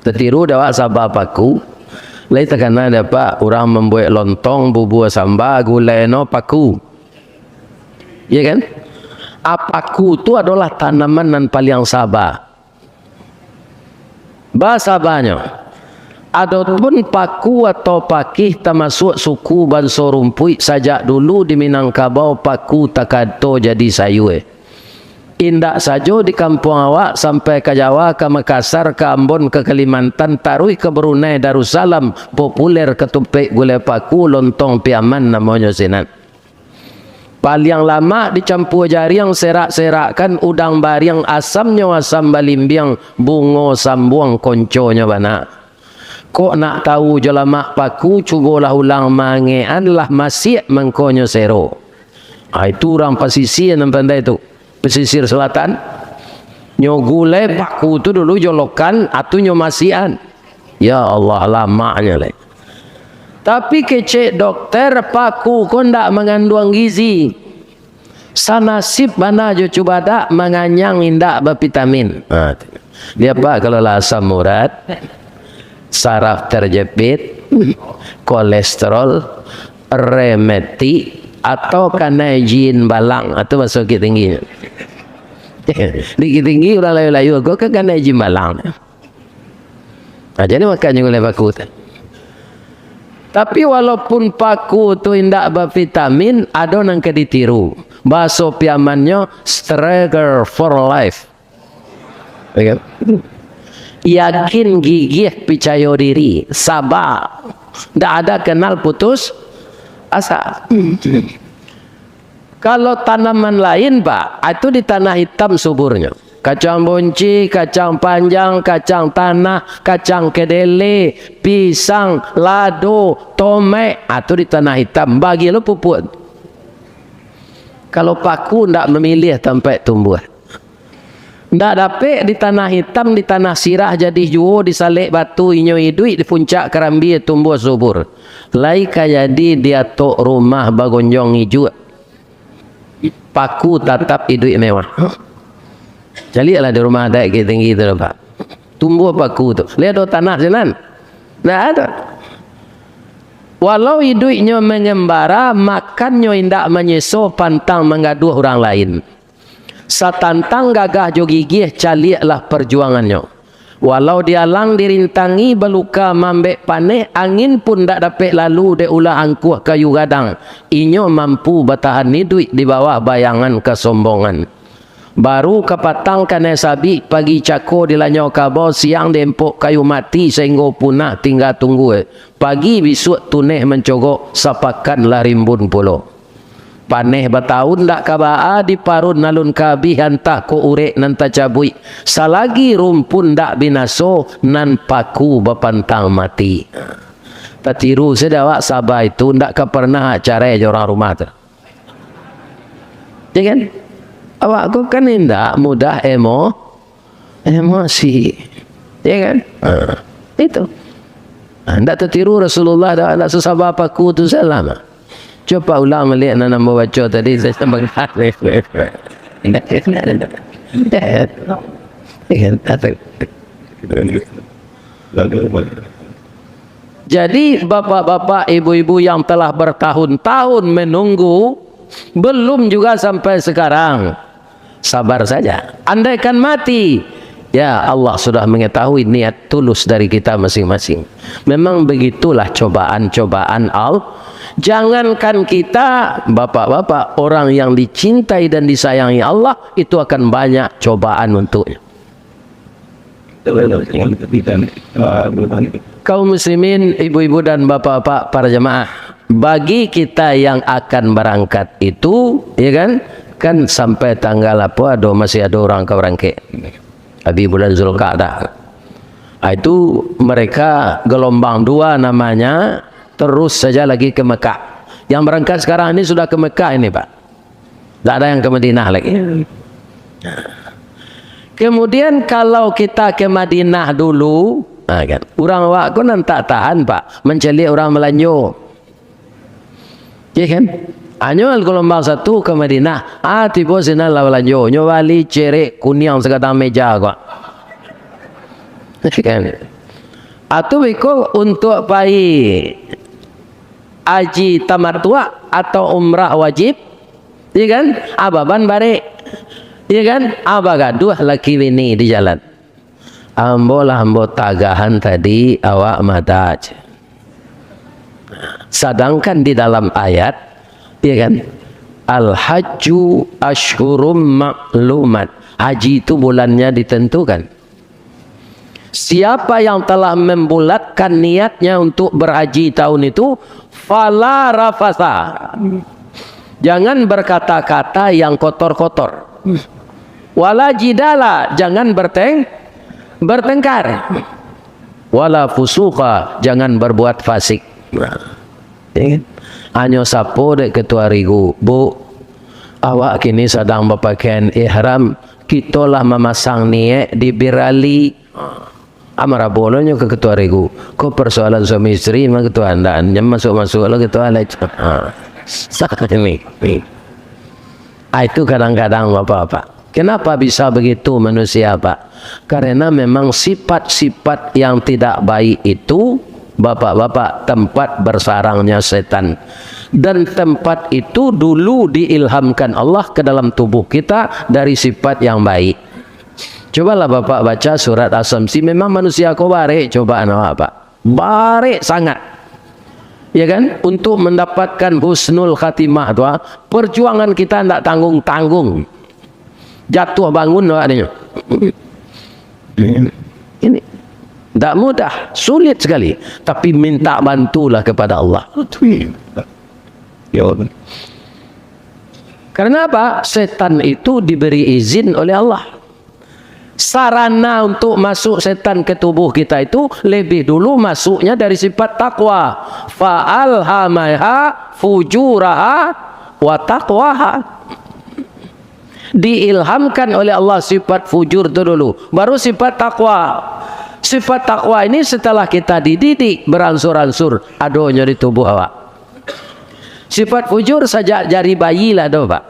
Tatiru dek awak saba paku. Lai takana dek awak urang mambuek lontong, bubua samba, gulai no paku. Iya kan? A, paku tu adolah tanaman nan paliang saba. Basabanyo, adopun paku atau pakih tamasuak suku banso rumpuik sajak dulu di Minangkabau, paku takato jadi sayua. Indak sajo di kampuang awak, sampai ka Jawa, ka Makassar, ka Ambon, ka Kalimantan, taruih ka Brunei Darussalam, populer katumpek gulai paku, lontong Piaman namonyo sinan. Paliang lamak dicampua jariang, serak-serakkan udang bariang, asamnyo asam balimbiang, bungo sambuang konconyo bana. Kok nak tahu jo lamak paku, cubolah ulang maangekan, lah masiak mangkonyo sero. Ah, itu urang pasisia nan pandai tu, pesisir selatan. Nyo gulai paku tu dulu jo lokal, atu nyo masiakan. Ya Allah, lamaknyo lai. Tapi kecek dokter, paku ko ndak manganduang gizi. Sanasib bana jo cubadak, manganyang indak bavitamin. Ha, dia, Pak, kalau lah asam urat, saraf terjepit, kolesterol, rematik, atau kanai jin balang, atau bahaso Bukittinggi. Di Bukittinggi urang Layu-Layu ko kan kanai jin balang. Nah, jadi makannyo gulai paku tu. Tapi walaupun paku tu indak bavitamin, ado nan ka ditiru. Bahaso Piamannyo, struggle for life. Ya kan? Yakin, gigih, picayo diri, saba. Ndak ada kenal putus asa. Kalau tanaman lain, Pak, itu di tanah itam suburnyo. Kacang bonci, kacang panjang, kacang tanah, kacang kedele, pisang, lado, tomek, itu di tanah itam. Bagi lo pupuk. Kalau paku ndak mamiliah tampek tumbuah. Ndak dapek di tanah itam, di tanah sirah, jadi juo di salek batu inyo iduik, di puncak karambia tumbuah subur. Lai ka jadi di atok rumah bagonjong ijuak. Paku tatap iduik mewah. Caliaklah di rumah adat Bukittinggi tu, Pak. Tumbuah paku tu. Liek ado tanah sinan? Ndak ado. Walau iduiknyo mangembara, makannyo indak manyeso, pantang manggaduah urang lain. Satantang gagah jo gigih, caliaklah parjuangannyo. Walau dialang dirintangi, baluka mambek paneh, angin pun ndak dapek lalu dek ulah angkuah kayu gadang. Inyo mampu batahan iduik di bawah bayangan kasombongan. Baru kapatang kanai sabik, pagi cako dilanyau kabau, siang diempok kayu mati, sainggo punah tingga tunggua. Pagi bisuak tuneh mancogok, sapakan lah rimbun pulo. Paneh bataun ndak ka baa, diparun alun ka abih, antah kok urek nan tacabuik. Salagi rumpun ndak binaso, nan paku bapantang mati. Tatiru sajo awak, saba itu ndak ka parnah carai jo urang rumah tu. Ya kan? Awak ko kan indak mudah emo-, emosi. Ya kan? Ha, itu. Ha, ndak tatiru Rasulullah, ndak, ndak sasaba paku tu salah. Coba ulang baliak nan ambo baco tadi, saya tambah. Jadi, bapak-bapak, ibu-ibu yang telah bertahun-tahun menunggu, belum juga sampai sekarang, sabar saja. Andaikan mati, ya, Allah sudah mengetahui niat tulus dari kita masing-masing. Memang begitulah cobaan-cobaan Allah. Jangankan kita, bapak-bapak, orang yang dicintai dan disayangi Allah, itu akan banyak cobaan untuknya. Kaum muslimin, ibu-ibu dan bapak-bapak, para jamaah, bagi kita yang akan berangkat itu, ya kan, kan sampai tanggal apo ado, masih ado urang ka barangkek. Habis bulan Zulkaadah. Ah, itu mereka gelombang dua namanya, terus saja lagi ke Mekah. Yang berangkat sekarang ini sudah ke Mekah ini, Pak. Tak ada yang ke Madinah lagi. Kemudian kalau kita ke Madinah dulu, ha, kan, urang awak ko nan tak tahan, Pak, mancaliak urang balanjo. Ya kan? Hanyo gelombang satu ke Madinah, ah, tibo sinan lah balanjo, nyo bali cerek kuniang sagadang meja ko. Ya kan? Atu biko untuak pai haji tamattu' atau umrah wajib, ya kan? Ah, baban barek, ya kan? Ah, bagaduah laki bini di jalan. Ambo lah ambo tagahan tadi, awak mada, cek. Sadangkan di dalam ayat, ya kan, "Al-hajju asyhurum ma'lumat." Haji itu bulannya ditentukan. Siapa yang telah membulatkan niatnya untuk berhaji tahun itu, fala rafasa. Jangan berkata-kata yang kotor-kotor. Wala jidala, jangan berteng-, bertengkar. Wala fusuqa, jangan berbuat fasik. Ya kan? Hanyo sapo dek Ketua Rigu, "Bu, awak kini sadang bapakaian ihram, kito lah mamasang niek di birali." Amarabolonyo ka Ketua Rigu. Ko persoalan suami isteri mah Ketua, ndak, jan masuak-masuak lah Ketua lah. Ha. Ini. Ah, itu kadang-kadang, Bapak-bapak. Kenapa bisa begitu manusia, Pak? Karena memang sifat-sifat yang tidak baik itu, Bapak-bapak, tempat bersarangnya setan. Dan tempat itu dulu diilhamkan Allah ke dalam tubuh kita dari sifat yang baik. Cobalah Bapak baca surat Asy-Syamsi, memang manusia ko barek cobaan awak, Pak. Barek sangat. Ya kan? Untuk mendapatkan husnul khatimah tu, ah, perjuangan kita ndak tanggung-tanggung. Jatuh bangun awak ni. Ini ndak mudah, sulit sekali. Tapi minta bantulah kepada Allah. Ya. Karena apa? Setan itu diberi izin oleh Allah. Sarana untuk masuk setan ke tubuh kita itu lebih dulu masuknya dari sifat takwa. Fa alhamaha fujuraha wa taqwaha. Diilhamkan oleh Allah sifat fujur tu dulu, baru sifat takwa. Sifat takwa ini setelah kita dididik beransur-ansur adonyo di tubuh awak. Sifat fujur sajak jari bayi lah ado, Pak.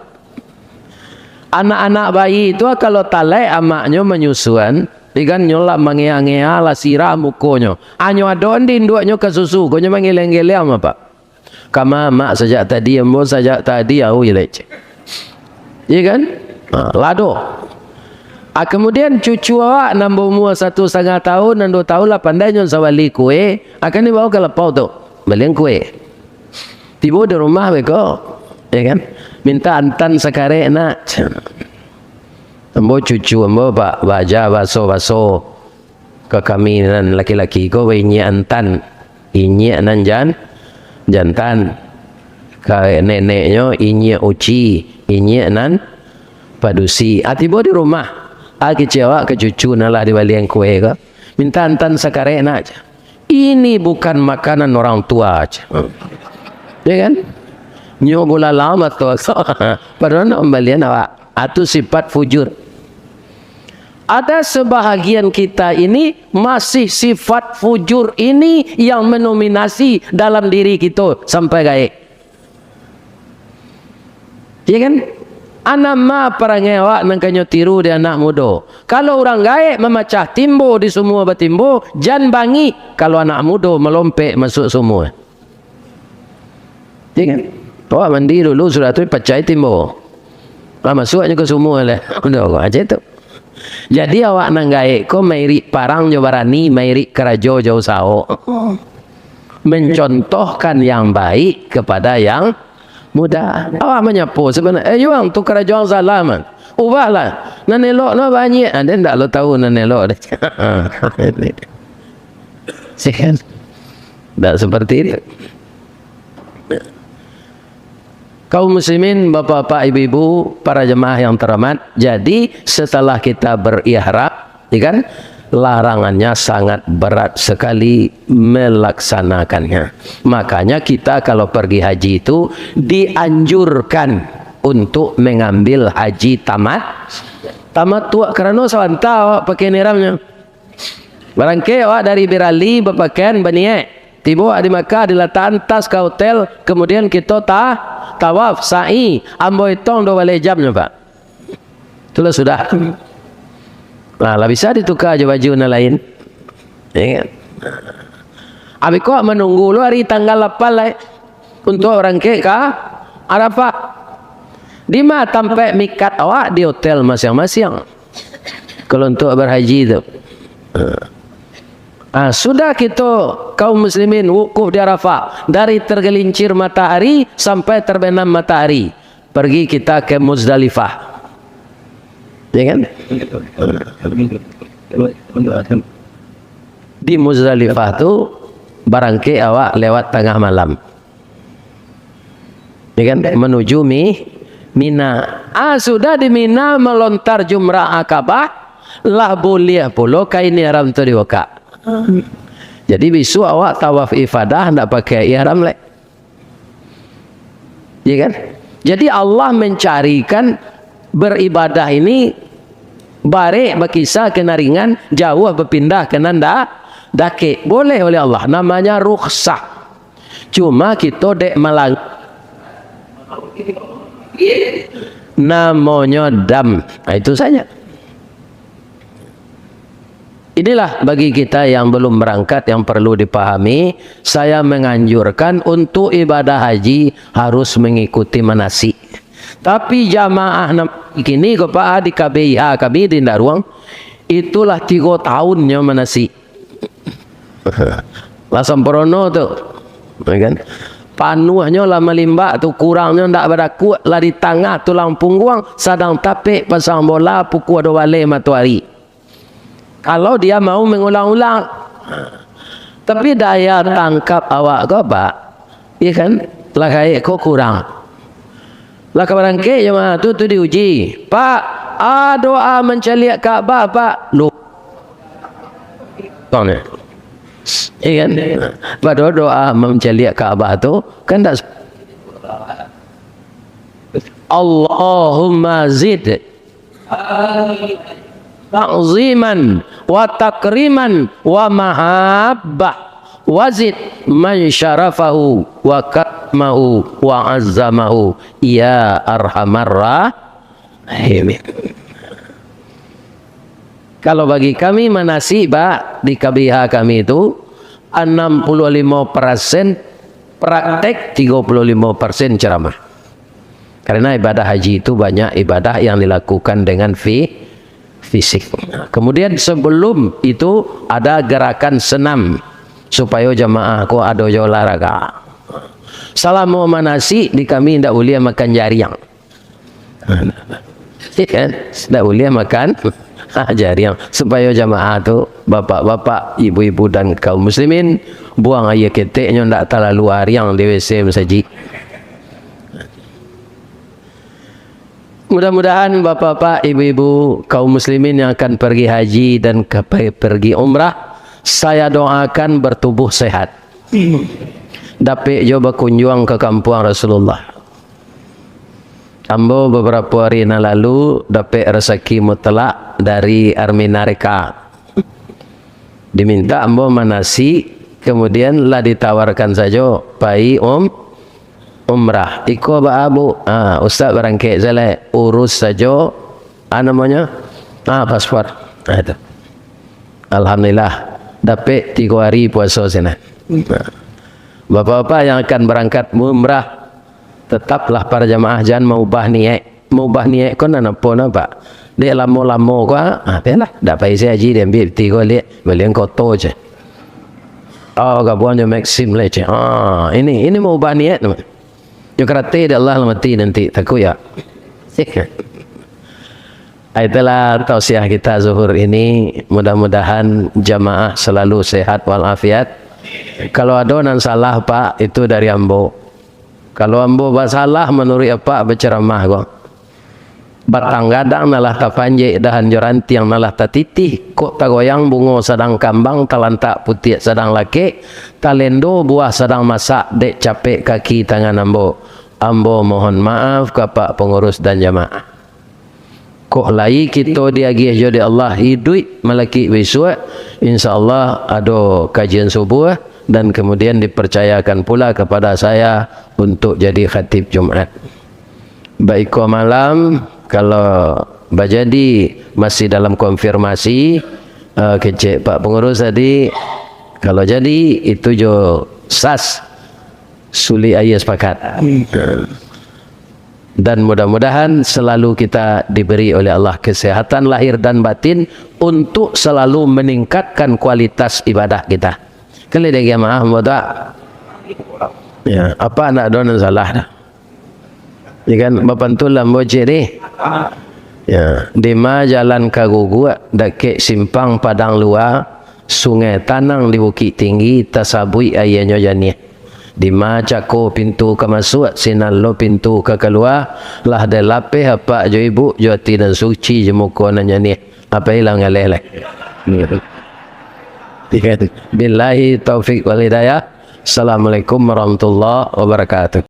Anak-anak bayi tu kalau talaik amaknyo manyusuan, ikan nyo lah mangea-ngea, lah sirah mukonyo. Anyo ado di induaknyo ka susu, konyo manggeleng-geleng, Pak. Kama mak sajak tadi, ambo sajak tadi, au je leceh. Iya kan? Ha, lado. Ah, kemudian cucu awak nan baumua satu satangah tahun, nan duo tahun lah pandai nyo sabali kue, akan dibawa ka lapau tu, balian kue. Tibo di rumah beko, ya kan? Minta antan sakarek, nak. Ambo cucu ambo ba-, baaja baso-baso. Ka kami nan laki-laki ko, bainyiak antan, inyiak nan jan-, jantan. Ka neneknyo, inyiak uci, inyiak nan padusi. Ah, tibo di rumah, ah, kecek awak ka cucu nan lah dibalian kue ko, minta antan sakarek, nak. Ini bukan makanan orang tua, cek. Ya kan? Nyo gulala mato. Padahal nak mambalian awak. Atu sifat fujur. Ada sebahagian kita ini masih sifat fujur ini yang mendominasi dalam diri kita sampai gaek. Iya kan? Anama parangai awak nan kanyo tiru di anak mudo. Kalau urang gaek mamacah timbo di sumua batimbo, jan bangih kalau anak mudo malompek masuak sumua. Iya kan? Awak mandi dulu, sudah tu pacah timbo. Lah masuaknyo ka sumua lah. Udah, macam tu. Jadi awak nan gaek ko mairik parang jo barani, mairik karajo jo usaho. Mencontohkan yang baik kepada yang muda. Awak manyapo sabananyo, "Eh, Yuang, tu karajo ang salah, man. Ubahlah. Nan elok no banyak." Ah, dia ndak lo tahu nan elok. Sih kan? Ndak seperti itu. Kaum muslimin, bapak-bapak, ibu-ibu, para jemaah yang terhormat, jadi setelah kita berihram, ya kan, larangannya sangat berat sekali melaksanakannya. Makanya kita kalau pergi haji itu dianjurkan untuk mengambil haji tamat, tamattu, karano sabanta awak pakai ihramnyo. Barangkek awak dari Birali bapakaian baniaik. Tibo awak di Makkah, dilatakan tas ka hotel, kemudian kito ta-, tawaf, sa'i, ambo itong duo baleh jamnyo, Pak. Itulah sudah. Nah, lah bisa dituka jo baju nan lain. Ya kan? Abih ko manunggu lo hari tanggal lapan lai. Untuak barangkek ka Arafah. Di ma tampek mikat awak? Di hotel masiang-masiang. Kalau untuak barhaji tu. Ah, sudah kito kaum muslimin wukuf di Arafah, dari tergelincir matahari sampai terbenam matahari, pergi kita ke Muzdalifah. Ya kan? Di Muzdalifah tu barangkek awak lewat tangah malam. Ya kan? Menuju Mi-, Mina. Ah, sudah di Mina melontar jumrah Akabah, lah buliah pulo kain ihram tu dibukak. Jadi bisuak awak tawaf ifadah ndak pakai ihram lai. Ya kan? Jadi Allah mencarikan beribadah ini barek bakisah ka nan ringan, jauah bapindah ka nan da-, dakek. Boleh oleh Allah, namanya rukhsah. Cuma kito dek malang-, namonyo dam. Nah, itu saja. Inilah bagi kita yang belum berangkat yang perlu dipahami. Saya menganjurkan untuk ibadah haji harus mengikuti manasik. Tapi jamaah nan kini ko, Pak, di K B I H kami di Ndaruang, itulah tigo tahunnyo manasik. Lah sampurno tu. Ya kan? Panuahnyo lah malimbak tu, kurangnyo ndak badakuak, lah di tangah tulang pungguang, sadang tapek pasang bola, pukua duo baleh matoari. Kalau dia mau mengulang-ulang. Tapi daya tangkap awak ko, Pak, ya kan? Lah gaek ko kurang. Lah ka barangkek jamaah tu, tu diuji. "Pak, a doa mancaliak Ka'bah, Pak." Lu-, Tong ni. Iya kan? Padahal doa mancaliak Ka'bah tu kan tak s-, "Allahumma zid ta'ziman wa takriman wa mahabbah, wazid man syarafahu wa karamahu wa azzamahu, ya arhamar rahimin." Kalau bagi kami manasik, Pak, di K B H kami tu, enam puluh lima persen praktek, tiga puluh lima persen ceramah. Karena ibadah haji itu banyak ibadah yang dilakukan dengan fi-, fisik. Kemudian sebelum itu ada gerakan senam, supayo jamaah ko ado jo olahraga. Salamo manasik di kami ndak buliah makan jariang. Iya kan? Ndak buliah makan jariang. Supayo jamaah tu, bapak-bapak, ibu-ibu, dan kaum muslimin, buang aia keteknyo ndak talalu ariang di W C masajik. Mudah-mudahan bapak-bapak, ibu-ibu, kaum muslimin yang akan pergi haji dan ka-, pergi umrah, saya doakan bertubuh sehat. Dapek jo bakunjuang ka kampuang Rasulullah. Ambo babarapo ari nan lalu dapek rasaki mutlak dari Armina Reka. Diminta ambo manasik, kemudian lah ditawarkan sajo pai um-, umrah. Iko baa, Bu? Ah, Ustaz barangkek sajo lai. Urus sajo, ah, namonyo? Ah, paspor. Ah, itu. Alhamdulillah, dapek tigo hari puaso sinan. Bapak-bapak yang akan barangkat umrah, tetaplah para jamaah jan maubah niaik. Maubah niaik ko nan apo, nah, Pak? Dek lamo-lamo ko, ah, bialah. Dak pai se haji, diambiak tigo liak, balian koto je. Oh, gabuang jo Maxim le, ceh. Ah, ini, ini maubah niaik tu. Nyo karate dek Allah lah mati nanti, takut ya. Ah, itulah tausiah kita zuhur ini. Mudah-mudahan jamaah selalu sehat walafiat. Kalau ado nan salah, Pak, itu dari ambo. Kalau ambo basalah manuruik Apak bacaramah ko, batang gadang nan lah tapanjek, dahan jo rantiang nan lah tatitih, kok tagoyang bungo sadang kambang, talantak putiak sadang lakek, talendo buah sadang masak, dek capek kaki tangan ambo. Ambo mohon maaf ka Pak Pangurus dan jamaah. Kok lai kito diagiah jo dek Allah iduik malakik bisuak, insya Allah ado kajian subuah, dan kemudian dipercayakan pula kepada saya untuk jadi khatib Jumat. Baiko malam, kalau bajadi, masih dalam konfirmasi, eh, kecek Pak Pangurus tadi, kalau jadi, itu jo sas, sulik aia sepakat. Dan mudah-mudahan selalu kita diberi oleh Allah kesehatan lahir dan batin untuk selalu meningkatkan kualitas ibadah kita. Kali lagi maaf, ambo tak? Ya, Apak ndak ado nan salah dah. Ya kan, bapantun lah ambo ciek ni. Ya, dima jalan ka guguak, dakek simpang padang lua, sungai tanang di bukik tinggi, tasabuik aianyo janiah. Dima cako pintu ka masuak, sinan lo pintu ka kalua, lah dilapeh apak jo ibuk, jo ati nan suci, jo muko nan janiah. Apo ilang ngaleh lai? Billahi taufik wal hidayah. Assalamualaikum warahmatullahi wabarakatuh.